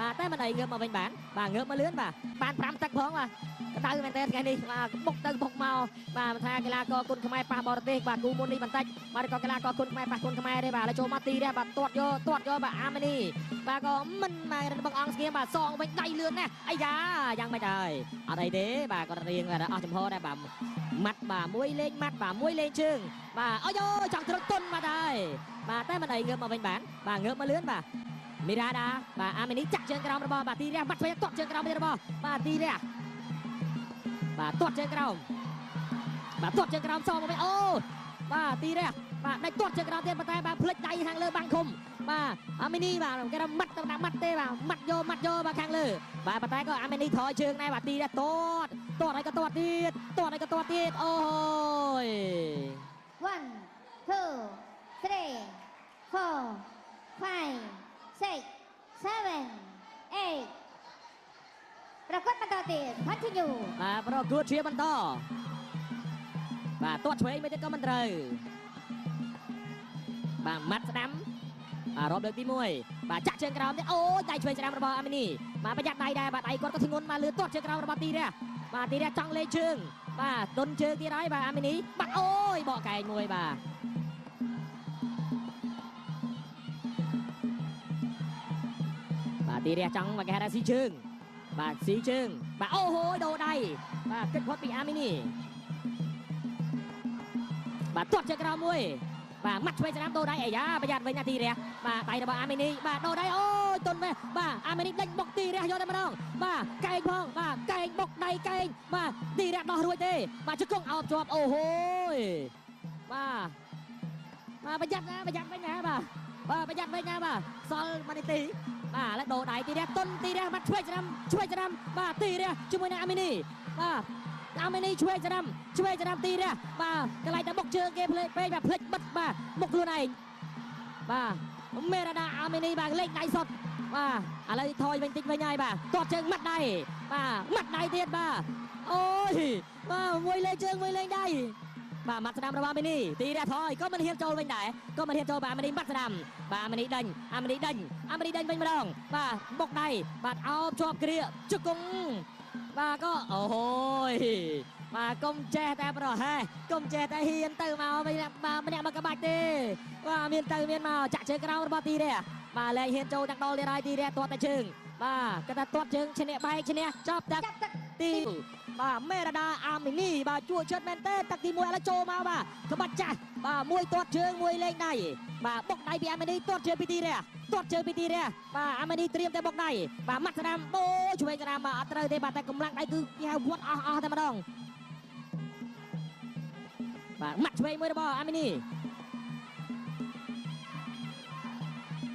បាទតែមិនអីងើបមកវិញបានបាទងើបមកលឿនបាទបាន5ទឹកផងបាទក្តៅមែនតើថ្ងៃនេះបាទបុកទៅបុកមកបាទមិនថាកីឡាករគុណខ្មែរប៉ះបរទេសបាទគូមុននេះបន្តិចបាទក៏កីឡាករគុណខ្មែរប៉ះគុណខ្មែរទេបាទឥឡូវចូលមកទីដែរបាទទាត់យកទាត់យកបាទអាមីនីបាទក៏មិនមកបងអង្គស្គៀមបាទសងវិញដៃលឿនណាស់អាយ៉ាយ៉ាងម៉េចហើយអត់អីទេបាទគាត់រៀងអស់ចំហដែរបាទម៉ាត់បាទមួយលេងម៉ាត់បាទមួយលេងជើងបាទអូយចង់ត្រុតទុនបាទហើយបាទតែមិនអីងើបមកវិញបានបាទងើបមកលឿនបាទមីរ៉ាដាបាទអាមីនីចាក់ជើងក្រោមរបស់បាទទីរះបាត់ឆ្វេងទាត់ជើងក្រោមរបស់បាទទីរះបាទទាត់ជើងក្រោមបាទទាត់ជើងក្រោមសងមកវិញអូបាទទីរះបាទដាច់ទាត់ជើងក្រោមទៀតប៉ុន្តែបាទភ្លេចដៃខាងលើបាំងឃុំបាទអាមីនីបាទគេថាម៉ាត់ទៅណាម៉ាត់ទេបាទម៉ាត់យកម៉ាត់យកបាទខាងលើបាទប៉ុន្តែក៏អាមីនីថយជើងដែរបាទទីរះទាត់ទាត់ហើយក៏ទាត់ទៀតទាត់ហើយក៏ទាត់ទៀតអូយ 1 2 3 4 5 6 7 8ប្រកួតបន្តទៀត continue បាទប្រកួតជាបន្តបាទទាត់ឆ្វេងមួយទៀតក៏មិនត្រូវបាទម៉ាត់ស្ដាំបាទរាប់លើកទី1បាទចាក់ជើងក្រោមទៀតអូយដៃឆ្វេងស្ដាំរបស់អាមីនីបាទប្រយ័ត្នដៃដែរបាទដៃគាត់ក៏ធ្ងន់មកលឿនទាត់ជើងក្រោមរបស់ទីរះបាទទីរះចង់លេងជើងបាទទុនជើងទៀតហើយបាទអាមីនីបាទអូយបកកែងមួយបាទបាទទីរះចង់មកគេហៅថាស៊ីជើងបាទស៊ីជើងបាទអូហូយដូរដៃបាទគិតផុតពីអាមីនីបាទទាត់ជើងក្រោមមួយបាទម៉ាត់ឆ្វេងស្ដាំដូរដៃអាយ៉ាប្រយ័ត្នវិញណាទីរះបាទដៃរបស់អាមីនីបាទដូរដៃអូយទុនវិញបាទអាមីនីដេញបុកទីរះយកតែម្ដងបាទកែងផងបាទកែងបុកដៃកែងបាទទីរះដោះរួចទេបាទជង្គង់អោបជាប់អូហូយបាទបាទប្រយ័ត្នណាប្រយ័ត្នវិញណាបាទបាទប្រយ័ត្នវិញណាបាទសល់មួយនាទីបាទឥឡូវដូរដៃទីរះទុនទីរះបាត់ឆ្វេងស្ដាំឆ្វេងស្ដាំបាទទីរះជាមួយនឹងអាមីនីបាទអាមីនីឆ្វេងស្ដាំឆ្វេងស្ដាំទីរះបាទកន្លែងតែបុកជើងគេភ្លេចពេកបាទភ្លេចបិទបាទបុកខ្លួនឯងបាទមេរ៉ាដាអាមីនីបាទលេខដៃសុតបាទឥឡូវថយវិញតិចវិញហើយបាទទាត់ជើងម៉ាត់ដៃបាទម៉ាត់ដៃទៀតបាទអូយបាទមួយលេងជើងមួយលេងដៃបាទម៉ាត់ស្ដាំរបស់អាមីនីទីរះថយក៏មិនហ៊ានចូលវិញដែរក៏មិនហ៊ានចូលបាទអាមីនីម៉ាត់ស្ដាំបាទអាមីនីដេញអាមីនីដេញអាមីនីដេញវិញម្ដងបាទបុកដៃបាទអោបជាប់គ្រាជង្គង់បាទក៏អូហូយបាទកុំចេះតែប្រហែសកុំចេះតែហ៊ានទៅមកវិញបាទម្នាក់មកក្បាច់ទេបាទមានទៅមានមកចាក់ជើងក្រោមរបស់ទីរះបាទលែងហ៊ានចូលទាំងដល់ទៀតហើយទីរះទាត់តែជើងបាទគាត់ថាទាត់ជើងឈ្នះបែកឈ្នះចប់ទឹកទីបាទមេរ៉ាដាអាមីនីបាទជួចិត្តមែនទេទឹកទី1ឥឡូវចូលមកបាទក្បាច់ចាស់បាទមួយទាត់ជើងមួយលេងដៃបាទបុកដៃពីអាមីនីទាត់ជើងពីទីរះទាត់ជើងពីទីរះបាទអាមីនីត្រៀមតែបុកដៃបាទម៉ាត់ស្ដាំបូឆ្វេងស្ដាំបាទអត់ត្រូវទេបាទតែកម្លាំងដៃគឺគេហៅវត្តអស់អស់តែម្ដងបាទម៉ាត់ឆ្វេងមួយរបស់អាមីនី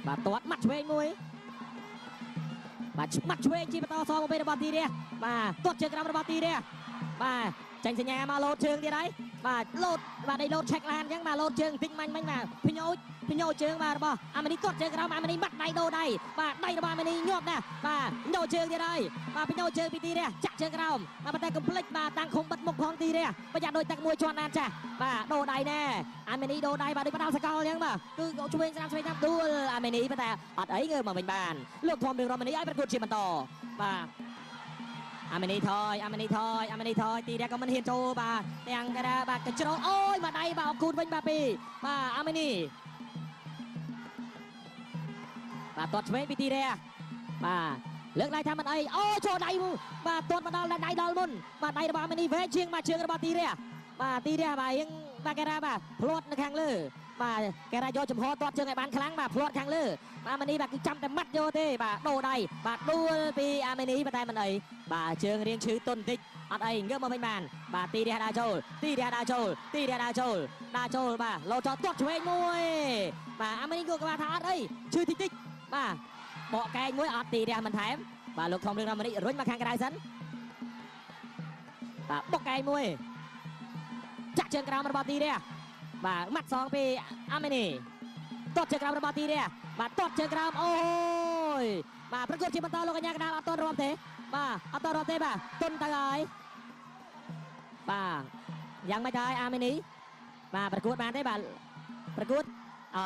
បាទទាត់ម៉ាត់ឆ្វេងមួយបាទម៉ាត់ឆ្វេងជាបន្តសងមកពេលរបស់ទីរះបាទទាត់ជើងក្រោមរបស់ទីរះបាទចាញ់សញ្ញាមកលោតជើងទៀតហើយបាទលោតបាទដៃលោតឆែកឡានអញ្ចឹងបាទលោតជើងតិចមាញ់មិញបាទភ្ញោចភ្ញោជើងបាទរបស់អាមីនីទាត់ជើងក្រោមអាមីនីបាត់ដៃដូរដៃបាទដៃរបស់អាមីនីញាប់ណាស់បាទញោជើងទៀតហើយបាទភ្ញោជើងពីទីរះចាក់ជើងក្រោមបាទប៉ុន្តែកុំភ្លេចបាទតាំងឃុំបិទមុខផងទីរះប្រយ័ត្នដូចទឹកមួយជាន់ណានចាស់បាទដូរដៃណែអាមីនីដូរដៃបាទដូចបដាល់សកលអញ្ចឹងបាទគឺឆ្វេងស្ដាំឆ្វេងស្ដាំដួលអាមីនីប៉ុន្តែអត់អីងើបមកវិញបានលោកធំរឿងរមនីឲ្យប្រកួតជាបន្តបាទអាមីនីថយអាមីនីថយអាមីនីថយទីរះក៏មិនហ៊ានចូលបាទទាំងកដាបាទកញ្ច្រកអូយមកដៃបាទអគូតវិញបាទពីបាទអាមីនីបាទទាត់ឆ្វេងពីទីរះបាទលើកដៃថាមិនអីអូចូលដៃបាទទាត់មកដល់ដៃដល់មុនបាទដៃរបស់អាមីនីវែងជាងបាទជើងរបស់ទីរះបាទទីរះបាទរៀងបាទគេថាបាទផ្លាត់នៅខាងលើបាទគេថាយកចំហទាត់ជើងឲ្យបានខ្លាំងបាទផ្លាត់ខាងលើបាទអាមីនីបាទគឺចាំតែម៉ាត់យកទេបាទដូរដៃបាទដួលពីអាមីនីតែមិនអីបាទជើងរៀងឈឺទុនបន្តិចអត់អីងើបមកវិញបានបាទទីរះដើរចូលទីរះដើរចូលទីរះដើរចូលដើរចូលបាទលោចោទាត់ឆ្វេងមួយបាទអាមីនីក៏គាត់ថាអត់អីឈឺតិចតិចបាទបកកែងមួយអត់ទីរះមិនថែមបាទលោកធំរឿងរមនីរុញមកខាងក្រៅសិនបាទបុកកែងមួយចាក់ជើងក្រោមរបស់ទីរះបាទម៉ាត់សងពីអាមីនីទាត់ជើងក្រោមរបស់ទីរះបាទទាត់ជើងក្រោមអូយបាទប្រកួតជាបន្តលោកកញ្ញាកដាលអត់ទាន់រាប់ទេបាទអត់ទាន់រាប់ទេបាទទុនទៅហើយបាទយ៉ាងម៉េចហើយអាមីនីបាទប្រកួតបានទេបាទប្រកួតអ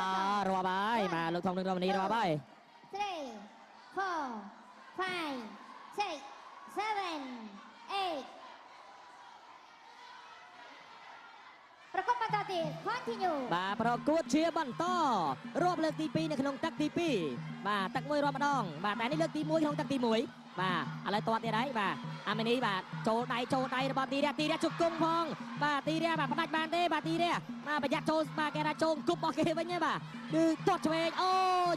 រាប់ហើយបាទលោកធំនឹងរមនីរាប់ហើយ 3 4 5, 6, 7, 8 ប្រកបបន្តទៀត continue បាទប្រកួតជាបន្តរាប់លើកទី2នៅក្នុងទឹកទី2បាទទឹកមួយរាប់ម្ដងបាទតែនេះលើកទី1ក្នុងទឹកទី1បាទឥឡូវទាត់ទៀតហើយបាទអាមីនីបាទចូលដៃចូលដៃរបស់ទីរះទីរះជង្គង់ផងបាទទីរះបាទផ្ដាច់បានទេបាទទីរះបាទប្រយ័ត្នចូលបាទគេថាចូលគប់របស់គេវិញហ្នឹងបាទគឺទាត់ឆ្វេងអូ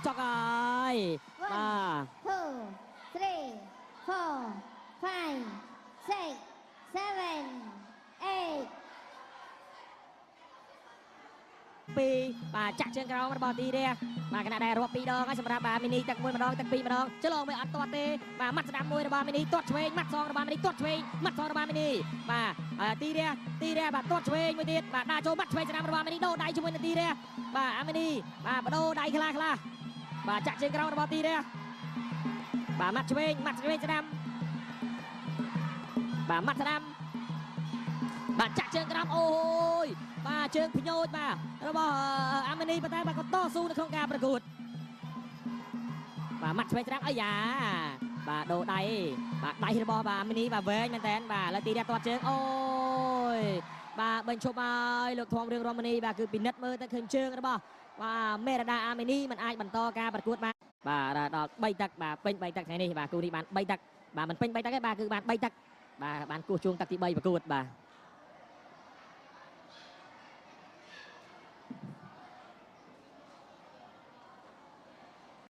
ចុកហើយបាទ 1 2 3 4 5 6 7 8 2បាទចាក់ជើងក្រោមរបស់ទីរះបាទគណៈដែលរាប់2ដងហើយសម្រាប់បាទមីនីទឹកមួយម្ដងទឹកពីរម្ដងឆ្លងមួយអត់ទាត់ទេបាទម៉ាត់ស្ដាំមួយរបស់មីនីទាត់ឆ្វេងម៉ាត់សងរបស់មីនីទាត់ឆ្វេងម៉ាត់សងរបស់មីនីបាទទីរះទីរះបាទទាត់ឆ្វេងមួយទៀតបាទដាក់ចូលម៉ាត់ឆ្វេងស្ដាំរបស់មីនីដូរដៃជាមួយនឹងទីរះបាទអាមីនីបាទបដូរដៃខ្លះខ្លះបាទចាក់ជើងក្រោមរបស់ទីរះបាទម៉ាត់ឆ្វេងម៉ាត់ឆ្វេងស្ដាំបាទម៉ាត់ស្ដាំបាទចាក់ជើងក្រោមអូយបាទជើងភ្ញោចបាទរបស់អាមីនីប៉ុន្តែបាទក៏តស៊ូនៅក្នុងការប្រកួតបាទម៉ាត់ឆ្វេងស្ដាំអាយ៉ាបាទដូរដៃបាទដៃរបស់បាទអាមីនីបាទវែងមែនតើបាទលើទីរះទាត់ជើងអូយបាទបញ្ឈប់ហើយលោកធំរឿងរមនីបាទគឺពិនិត្យមើលទៅឃើញជើងរបស់បាទមេរដាអាមីនីមិនអាចបន្តការប្រកួតបានបាទដល់3ទឹកបាទពេញ3ទឹកថ្ងៃនេះបាទគូនេះបាន3ទឹកបាទមិនពេញ3ទឹកទេបាទគឺបាន3ទឹកបាទបានគោះជួងទឹកទី3ប្រកួតបាទ។